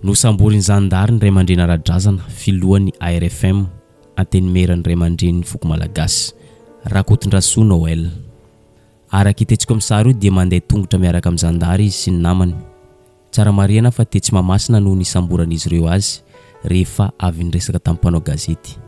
Nosamborin'ny zandary ny ray aman-dreny ara-drazana, filohan'ny ARFM, Antenimieran'ny ray aman-drenin'ny foko malagasy, Rakotondrasoa Noël. Araka io tetsiko amin'ny sary io dia mandeha tongotra miaraka amin'ny zandary izy sy ny namany. Tsara marihana fa tetsy Mahamasina no nisamboran'izy ireo azy rehefa avy niresaka tamin'ny mpanao gazety.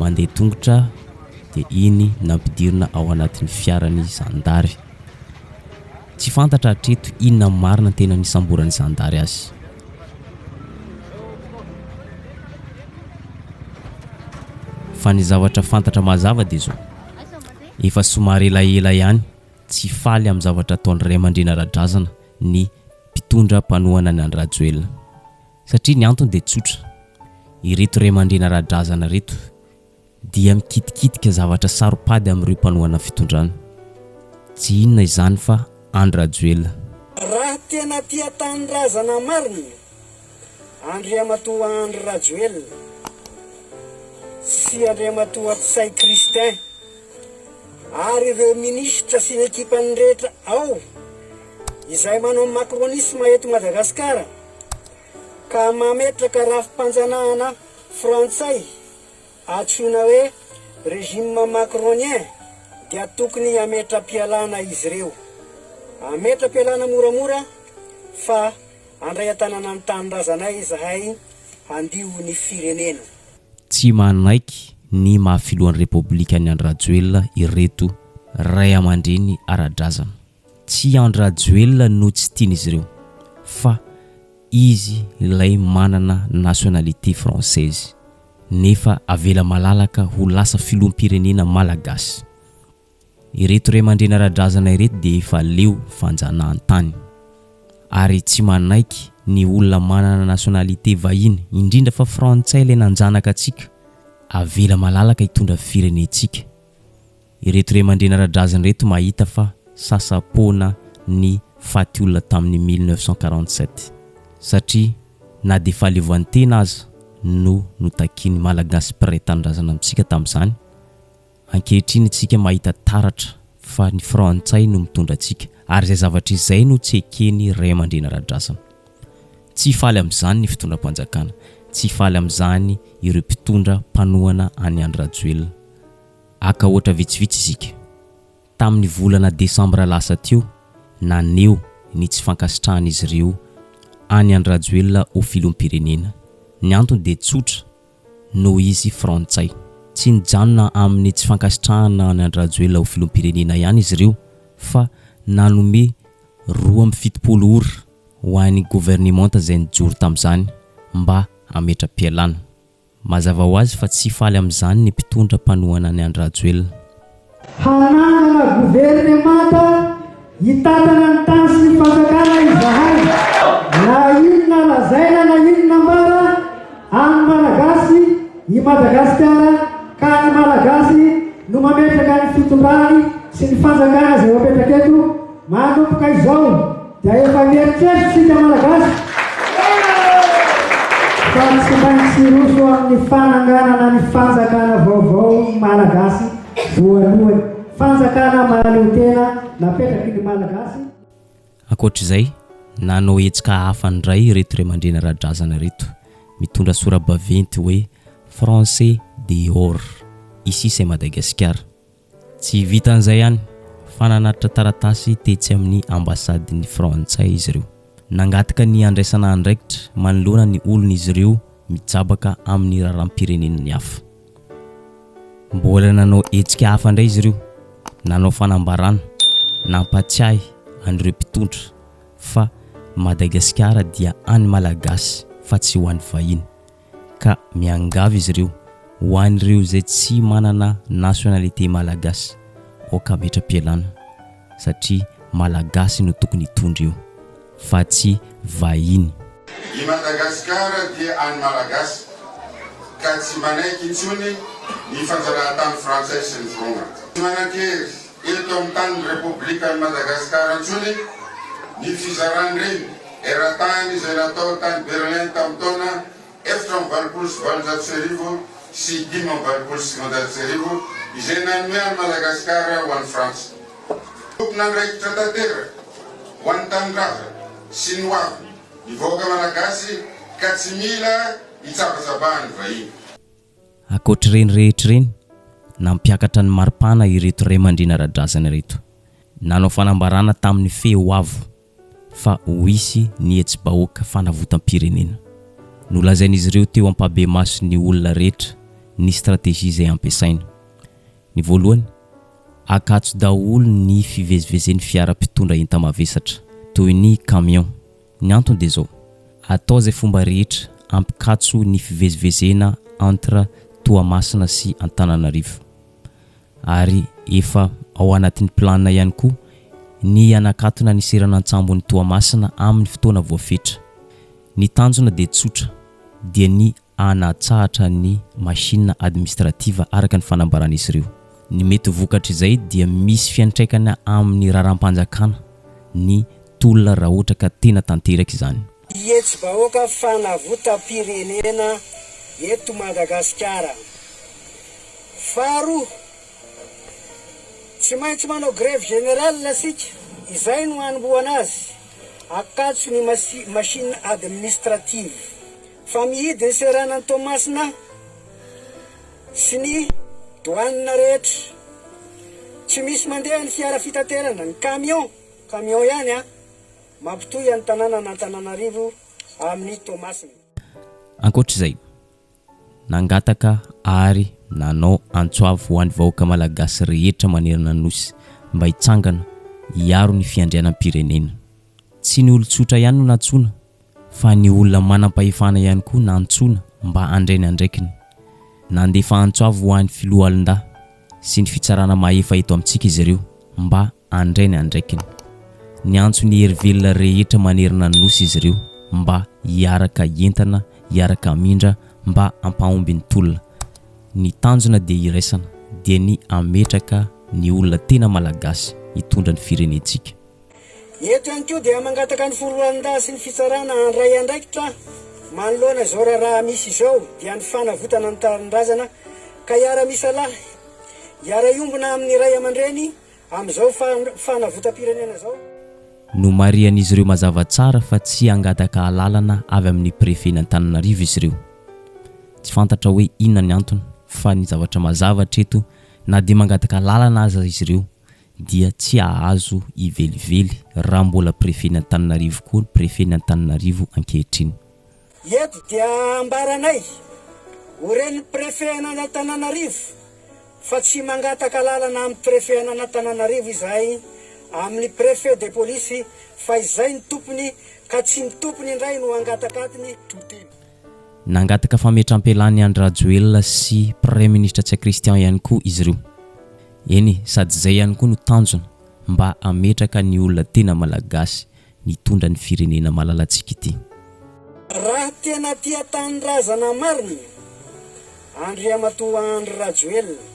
Mandeha tongotra dia iny nampidirina ao anatin'ny fiaran'ny zandary. Tsy fantatra hatreto inona marina ny tena nisamboran'ny zandary azy. Fa ny zavatra fantatra mazava dia izao, efa somary elaela ihany tsy faly amin'ny zavatra ataon'ny ray aman-dreny ara-drazana ny mpitondra mpanohana an'i Andry Rajoelina. Satria ny antony dia tsotra, ireto ray aman-dreny ara-drazana ireto dia mikitikitika zavatra saro-pady amin'ireo mpanohana fitondrana. Tsy inona izany fa Andry Rajoelina. Raha tena tia tanindrazana marina Andriamatoa Andry Rajoelina sy Andriamatoa Ntsay Christin ary ireo minisitra sy ny ekipany rehetra ao izay manao macronisme eto Madagasikara ka mametraka rafi-panjanahana frantsay Antsoina hoe régime macronien dia tokony hametra-pialana izy ireo. Hametra-pialana moramora fa handray an-tanana ny tanindrazanay izahay handio ny firenena. Tsy manaiky ny maha filohan'ny Repoblika an'i Andry Rajoelina ireto raiamandreny ara-drazana. Tsy Andry Rajoelina no tsy tian'izy ireo fa izy ilay manana nationalité française nefa avela malalaka ho lasa filoham-pirenena malagasy. Ireto ray aman-dreny ara-drazana ireto dia efa leo fanjanahantany ary tsy manaiky ny olona manana nationalité vahiny indrindra fa frantsay ilay nanjanaka antsika avela malalaka hitondra firenentsika. Ireto ray aman-dreny ara-drazana ireto mahita fa sasa-poana ny faty olona tamin'ny 1947 satria na dia fahaleovantena aza no notakian'ny Malagasy mpiray tanindrazana amintsika tamin'izany, ankehitriny isika mahita taratra fa ny frantsay no mitondra antsika ary izay zavatra izay no tsy ekeny ray aman-dreny ara-drazana. Tsy faly amin'izany ny fitondram-panjakana, tsy faly amin'izany ireo mpitondra mpanohana an'i Andry Rajoelina. Haka ohatra vitsivitsy isika. Tamin'ny volana desambra lasa teo, naneho ny tsy fankasitrahan'izy ireo an'i Andry Rajoelina ho filoham-pirenena. Ny antony dia tsotra, noho izy frantsay. Tsy nijanona amin'ny tsy fankasitrahana an'i Andry Rajoelina ho filoham-pirenena ihany izy ireo fa nanome 72 ora ho an'ny governemanta izay nijoro tamin'izany mba hametra-pialana. Mazava ho azy fa tsy faly amin'izany ny mpitondra mpanohana an'i Andry Rajoelina. Hanangana governemanta hitantana ny tany sy ny fanjakana izahay. Na inona lazaina na inona ambara, an'ny Malagasy i Madagasikara ka ny Malagasy no mametraka ny fitondrany sy ny fanjakana izay ho apetraka eto manomboka izao. Dia efa mieritreritra isika Malagasy fa tsy maintsy hiroso amin'ny fananganana ny fanjakana vaovao Malagasy voalohany, fanjakana mahaleo tena napetraky ny Malagasy. Ankoatr'izay, nanao hetsika hafa indray ireto ray aman-dreny ara-drazana ireto, mitondra sora-baventy hoe Français dehors, ici c'est Madagasikara. Tsy vitan'izay ihany fa nanatitra taratasy tetsy amin'ny ambasadin'ny frantsay izy ireo. Nangataka ny handraisana andraikitra manoloana ny olon'izy ireo mijabaka amin'ny raharaham-pirenen'ny hafa. Mbola nanao hetsika hafa indray izy ireo, nanao fanambarana nampatsiahy an'ireo mpitondra fa Madagasikara dia an'ny Malagasy fa tsy ho an'ny vahiny ka miangavy izy ireo ho an'ireo izay tsy manana nationalité malagasy aoka hametra-pialana satria Malagasy no tokony hitondra eo fa tsy vahiny. I Madagasikara dia an'ny Malagasy ka tsy manaiky intsony ny fanjanahantany frantsay sy ny firongany. Tsy manan-kery eto amin'ny tanin'ny Repoblikan'i Madagasikara intsony ny fizaran-dreny eran-tany izay natao tany Berlin tamin'ny taona 1884 sy 1985 izay nanome an'i Madagasikara ho an'i Frantsa. Tompon'andraikitra tanteraka ho an'ny tanindrazana sy ny hoaviny ny vahoaka malagasy ka tsy mila hitsabatsabahan'ny vahiny. Ankoatr'ireny rehetra ireny, nampiakatra ny maripana ireto raiamandreny ara-drazana ireto. Nanao fanambarana tamin'ny feo avo fa ho hisy ny hetsi-bahoaka fanavotam-pirenena. Nolazain'izy ireo teo ampahabemason'ny olona rehetra ny stratégie izay ampiasaina. Ny voalohany, akatso daholo ny fivezivezen'ny fiara mpitondra enta-mavesatra, toy ny camion. Ny antony dia izao, atao izay fomba rehetra hampikatso ny fivezivezena entre Toamasina sy Antananarivo. Ary efa ao anatin'ny planina ihany koa ny hanakatona ny seranan-tsambon'i Toamasina amin'ny fotoana voafetra. Ny tanjona dia tsotra, dia ny hanatsahatra ny machine administrative araka ny fanambaran'izy ireo. Ny mety ho vokatr'izay dia misy fiantraikany amin'ny raharaham-panjakana ny tolona raha ohatra ka tena tanteraka izany. Hetsi-bahoaka fanavotam-pirenena eto Madagasikara. Faharoa, tsy maintsy manao grève générale isika, izay no hanombohana azy, akatso ny machine administrative. Fa mihidy ny seranan'i Toamasina sy ny douane rehetra. Tsy misy mandeha ny fiara fitaterana, ny camion, camion ihany an, mampitohy an'ny tanànan'Antananarivo amin'i Toamasina. Ankoatra izay, nangataka ary nanao antso avo ho an'ny vahoaka malagasy rehetra manerana ny Nosy mba hitsangana hiaro ny fiandrianam-pirenena. Tsy ny olon-tsotra ihany no nantsoina fa ny olona manam-pahefana ihany koa nantsoina mba handray ny andraikiny. Nandefa antso avo ho an'ny filoha Alinda sy ny fitsarana mahefa eto amintsika izy ireo mba handray ny andraikiny. Niantso ny hery velona rehetra manerana ny Nosy izy ireo mba hiaraka hientana, hiaraka hamindra mba hampahomby ny tolona. Ny tanjona dia iraisana, dia ny hametraka ny olona tena Malagasy hitondra ny firenentsika. Eto ihany koa dia mangataka ny Foroalindahy sy ny Fitsarana handray andraikitra manoloana izao raharaha misy izao dia ny fanavotana ny tanindrazana ka hiara-misalahy, hiara-hiombona amin'ny ray aman-dreny amin'izao fanavotam-pirenena izao. Nomarihan'izy ireo mazava tsara fa tsy hangataka alalana avy amin'ny Prefet-n'Antananarivo izy ireo. Tsy fantatra hoe inona ny antony fa ny zavatra mazava hatreto na dia mangataka alalana aza izy ireo dia tsy hahazo hivelively raha mbola Préfet-n'i Antananarivo koa ny Préfet-n'i Antananarivo ankehitriny. Eto dia ambaranay ho ren'ny Préfet an'Antananarivo fa tsy mangataka alalana amin'ny Préfet an'Antananarivo izahay amin'ny Préfet de Police fa izay ny tompony ka tsy ny tompony indray no hangataka atiny. Nangataka fametram-pialan'i Andry Rajoelina sy Praiminisitra Ntsay Christian ihany koa izy ireo. Eny e, sady izay ihany koa no tanjona mba hametraka ny olona tena Malagasy nitondra ny firenena malalantsika ity. Raha tena tia tanindrazana marina Andriamatoa Andry Rajoelina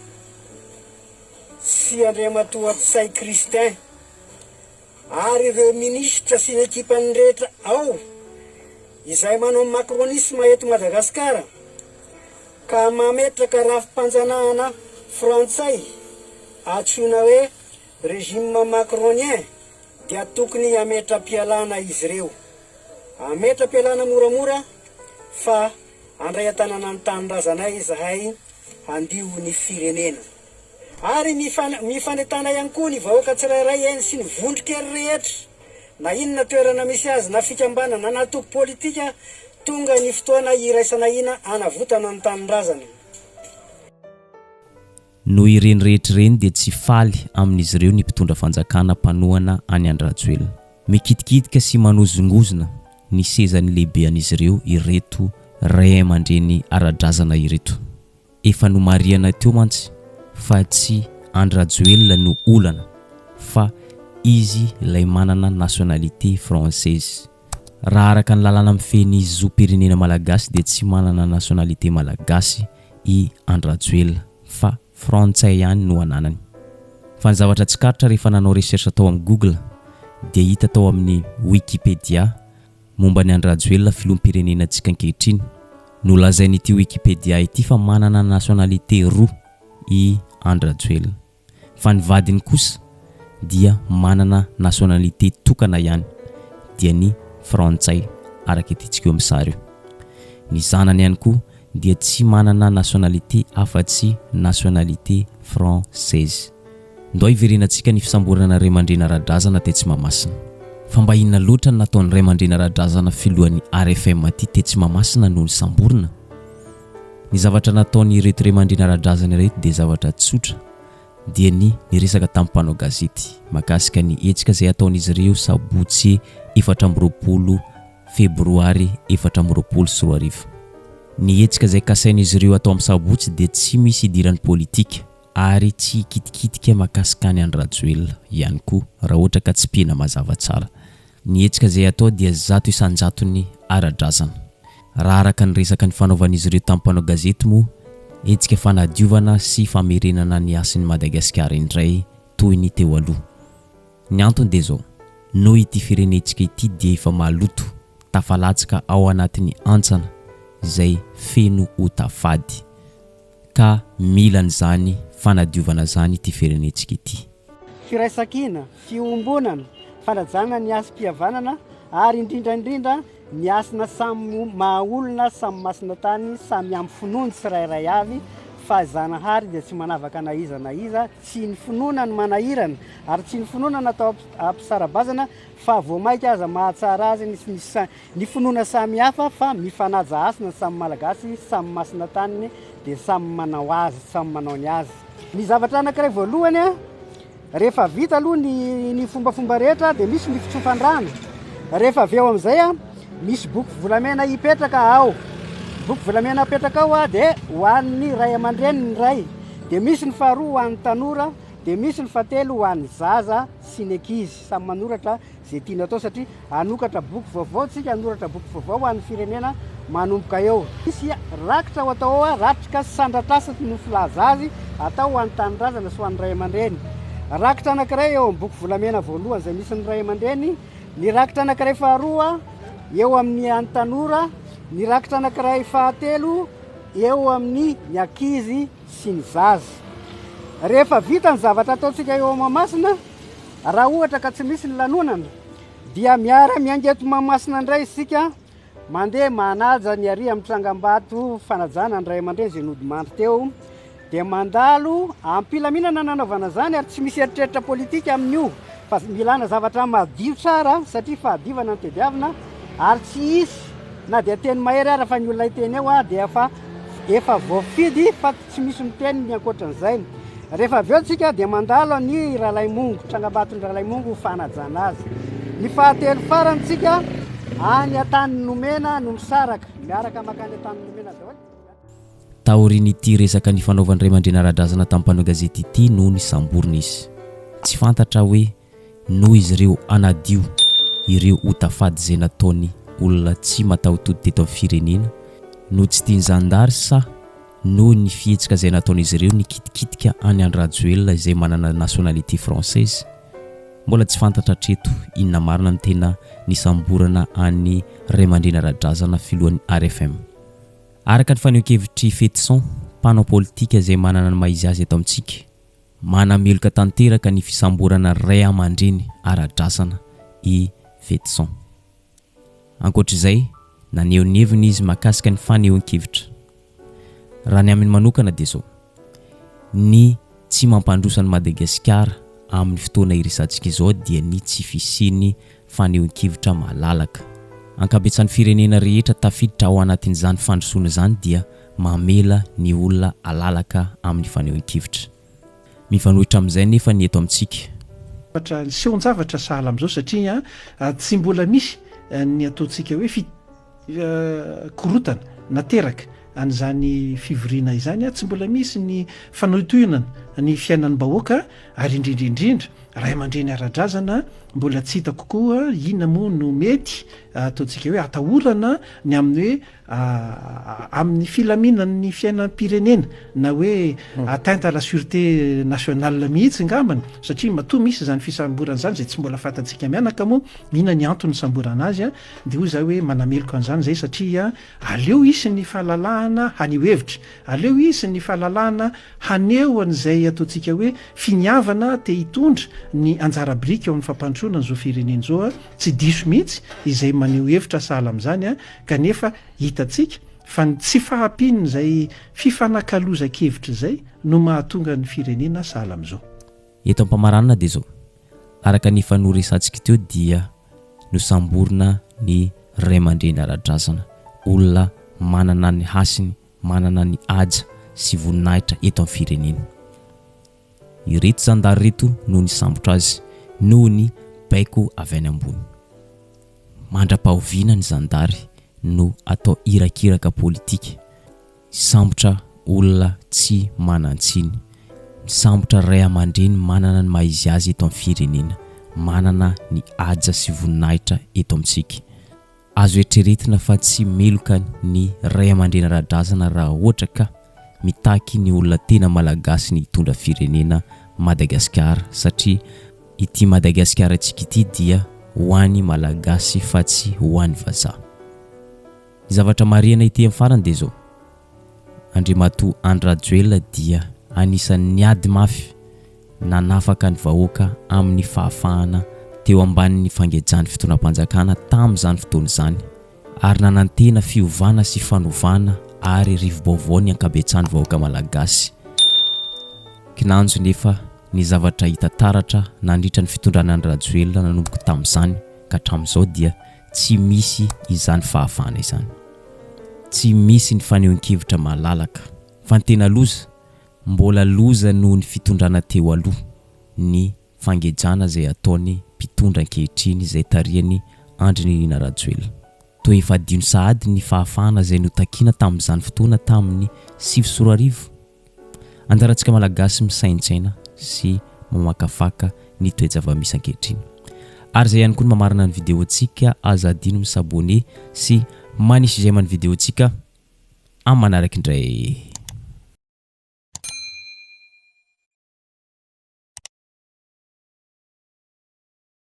sy Andriamatoa Ntsay Christin ary ireo minisitra sy ny ekipany rehetra ao izay manao macronisme eto Madagasikara ka mametraka rafi-panjanahana frantsay antsoina hoe régime macronien dia tokony hametra-pialana izy ireo. Hametra-pialana moramora fa handray an-tanana ny tanindrazanay izahay handio ny firenena. Ary mifanentana ihany koa ny vahoaka tsirairay eny sy ny vondron-kery rehetra, na inona toerana misy azy, na fikambanana, na antoko politika, tonga ny fotoana hiraisana hina hanavotana ny tanindrazana. Noho ireny rehetra ireny dia tsy faly amin'izy ireo ny mpitondra fanjakana mpanohana an'i Andry Rajoelina. Mikitikitika sy manozongozona ny sezan'ny lehibean'izy ireo ireto ray aman-dreny ara-drazana ireto. Efa nomarihana teo mantsy fa tsy Andry Rajoelina no olana fa izy ilay manana nationalité française. Raha araka ny lalàna mifehy ny zom-pirenena malagasy dia tsy manana nationalité malagasy i Andry Rajoelina fa frantsay ihany no ananany. Fa ny zavatra tsikaritra rehefa nanao recherche tao amin'ny google dia hita tao amin'ny wikipedia momba an'i Andry Rajoelina filoham-pirenenantsika ankehitriny. Nolazain'ity wikipedia ity fa manana nationalité roa i Andry Rajoelina. Fa ny vadiny kosa dia manana nationalité tokana ihany dia ny frantsay araka ity tsika eo amin'ny sary io. Ny zanany ihany koa dia tsy manana nationalité afa-tsy nationalité française. Ndao hiverenantsika ny fisamborana ray aman-dreny ara-drazana tetsy Mahamasina. Fa mba inona loatra no nataon'ny ray aman-dreny ara-drazana filohan'ny RFM ity tetsy Mahamasina no nisamborina? Ny zavatra nataon'ireto ray aman-dreny ara-drazana ireto dia zavatra tsotra dia ny niresaka tamin'ny mpanao gazety mahakasika ny hetsika izay hataon'izy ireo sabotsy 24 febroary 2024. Ny hetsika izay kasain'izy ireo atao amin'ny sabotsy dia tsy misy idiran'ny politika ary tsy hikitikitika mahakasika an'i Andry Rajoelina ihany koa raha ohatra ka tsipihina mazava tsara. Ny hetsika izay atao dia 100% ara-drazana. Raha araka ny resaka nifanaovan'izy ireo tamin'ny mpanao gazety moa, hetsika fanadiovana sy famerenana ny hasin'i Madagasikara indray toy ny teo aloha. Ny antony dia izao, noho ity firenentsika ity dia efa maloto, tafalatsaka ao anatin'ny hantsana izay feno ota fady. Ka mila an'izany fanadiovana izany ity firenentsika ity. Firaisankina, fiombonana, fanajana ny hasim-pihavanana ary indrindra indrindra ny hasina samy maha olona, samy masina tany, samy amin'ny finoany tsirairay avy fa Zanahary dia tsy manavaka na iza na iza, tsy ny finoana no manahirana ary tsy ny finoana no atao hampisara-bazana fa vao maika aza mahatsara azy ny Ny finoana samy hafa fa mifanaja hasina ny samy Malagasy, samy masina taniny dia samy manao azy, samy manao ny azy. Ny zavatra anankiray voalohany, rehefa vita aloha ny ny fombafomba rehetra dia misy ny fitsofan-drano. Rehefa avy eo amin'izay, misy boky volamena hipetraka ao. Boky volamena apetraka ao dia ho an'ny ray aman-dreny ny iray, dia misy ny faharoa ho an'ny tanora, dia misy ny fahatelo ho an'ny zaza sy ny ankizy. Samy manoratra izay tiana atao satria hanokatra boky vaovao tsika, hanoratra boky vaovao ho an'ny firenena manomboka eo. Hisy rakitra ho atao ao, ratrika sandratrasa no filaza azy, atao ho an'ny tanindrazana sy ho an'ny ray aman-dreny. Rakitra anankiray eo amin'ny boky volamena voalohany izay misy ny ray aman-dreny, ny rakitra anankiray faharoa eo amin'ny an'ny tanora, ny rakitra anankiray fahatelo eo amin'ny ny ankizy sy ny zaza. Rehefa vita ny zavatra ataontsika eo Mahamasina, Raha ohatra ka tsy misy ny lanonana dia miara miainga eto Mahamasina indray isika mandeha manaja ny ary amin'ny tsangambato fanajana ny ray aman-dreny izay nodimandry teo dia mandalo am-pilaminana nanaovana izany ary tsy misy eritreritra politika amin'io fa milana zavatra madio tsara satria fahadiovana no tediavina ary tsy hisy na dia teny mahery ara fa ny olona hiteny eo dia fa efa voafidy fa Tsy misy miteny ny ankoatran'izay. Rehefa avy eo tsika dia mandalo an'i Ralaimongo, tsangambaton'i Ralaimongo ho fanajana azy. Ny fahatelo farany tsika any Antaninomena no misaraka, miaraka makany Antaninomena daholo. Taorian'ity resaka nifanaovan'ny ray aman-dreny ara-drazana tamin'ny mpanao gazety ity no nisamborina izy. Tsy fantatra hoe noho izy ireo hanadio ireo ota fady izay nataony olona tsy mataho-tody teto amin'ny firenena no tsy tian'ny zandary sa noho ny fihetsika izay nataon'izy ireo nikitikitika an'i Andry Rajoelina izay manana nationalité française? Mbola tsy fantatra hatreto inona marina no tena nisamborana an'i Raimandriana Radrazana filohan'ny RFM. Araka ny fanehoan-kevitr'i Fetison, mpanao politika izay manana ny maha izy azy eto amintsika, Manameloka tanteraka ny fisamborana ray aman-dreny ara-drazana i Fetison. Ankoatra izay, naneho ny heviny izy mahakasika ny fanehoan-kevitra. Raha ny aminy manokana dia izao, ny tsy mampandroso an'i Madagasikara amin'ny fotoana iresahantsika izao dia ny tsy fisian'ny fanehoan-kevitra malalaka. Ankabetsahan'ny firenena rehetra tafiditra ao anatin'izany fandrosoana izany dia mamela ny olona halalaka amin'ny fanehoan-kevitra. Mifanohitra amin'izay nefa ny eto amintsika. Zavatra, sehon-javatra sahala amin'izao satria tsy mbola misy ny ataontsika hoe fi. Korontana nateraka an'izany fivoriana izany, tsy mbola misy ny fanohintohinana ny fiainan'ny-bahoaka ary indrindra indrindra ray aman-dreny ara-drazana mbola tsy hitako koa inona moa no mety ataontsika hoe atahorana ny amin'ny hoe amin'ny filaminan'ny fiainam-pirenena na hoe atteinte à la sûreté nationale mihitsy ngambany satria matoa misy izany fisamborana izany izay tsy mbola fantatsika mianaka moa inona ny antony nisamborana azy Dia hoy izaho hoe manameloka an'izany izay satria aleo hisy ny fahalalahana haneho hevitra, aleo hisy ny fahalalahana haneho an'izay ataontsika hoe finiavana te hitondra ny anjara biriky eo amin'ny fampandrosoana an'izao firenena izao. Tsy diso mihitsy izay maneho hevitra sahala amin'izany kanefa hitantsika fa ny tsy fahampian'izay fifanakalozan-kevitra izay no mahatonga ny firenena sahala amin'izao. Eto am-pamaranana dia izao, araka ny efa noresahantsika teo dia nosamborina ny ray aman-dreny ara-drazana, olona manana ny hasiny, manana ny haja sy voninahitra eto amin'ny firenena. Ireto zandary ireto no nisambotra azy noho ny baiko avy any ambony. Mandra-pahoviana ny zandary no atao irakiraka politika? Misambotra olona tsy manan-tsiny. Misambotra ray aman-dreny manana ny maha izy azy eto amin'ny firenena, manana ny haja sy voninahitra eto amintsika. Azo eritreretina fa tsy meloka ny ray aman-dreny ara-drazana raha ohatra ka mitaky ny olona tena Malagasy ny hitondra firenena Madagasikara satria ity Madagasikarantsika ity dia ho an'ny Malagasy fa tsy ho an'ny vazaha. Ny zavatra marihana ety amin'ny farany dia izao, Andriamatoa Andry Rajoelina dia anisan'ny niady mafy nanafaka ny vahoaka amin'ny fahafahana teo ambanin'ny fangejan'ny fitondram-panjakana tamin'izany fotoana izany ary nanantena fiovana sy fanovana ary rivo-baovao ny ankabetsahan'ny vahoaka malagasy. Kinanjo nefa ny zavatra hita taratra nandritra ny fitondrana Andry Rajoelina nanomboka tamin'izany ka hatramin'izao dia Tsy misy izany fahafahana izany. Tsy misy ny fanehoan-kevitra malalaka. Fa ny tena loza, mbola loza noho ny fitondrana teo aloha ny fangejana izay ataony mpitondra ankehitriny izay tarihan'i Andry Nirina Rajoelina. Toa efa adino sahady ny fahafahana izay notakiana tamin'izany fotoana tamin'ny 2009. Anjarantsika Malagasy misaintsaina sy mamakafaka ny toe-java-misy ankehitriny. Ary izay ihany koa no mamarana ny vidéo-ntsika, aza adino mi s'abonner sy manisy j'aime ny vidéo-ntsika amin'ny manaraka indray.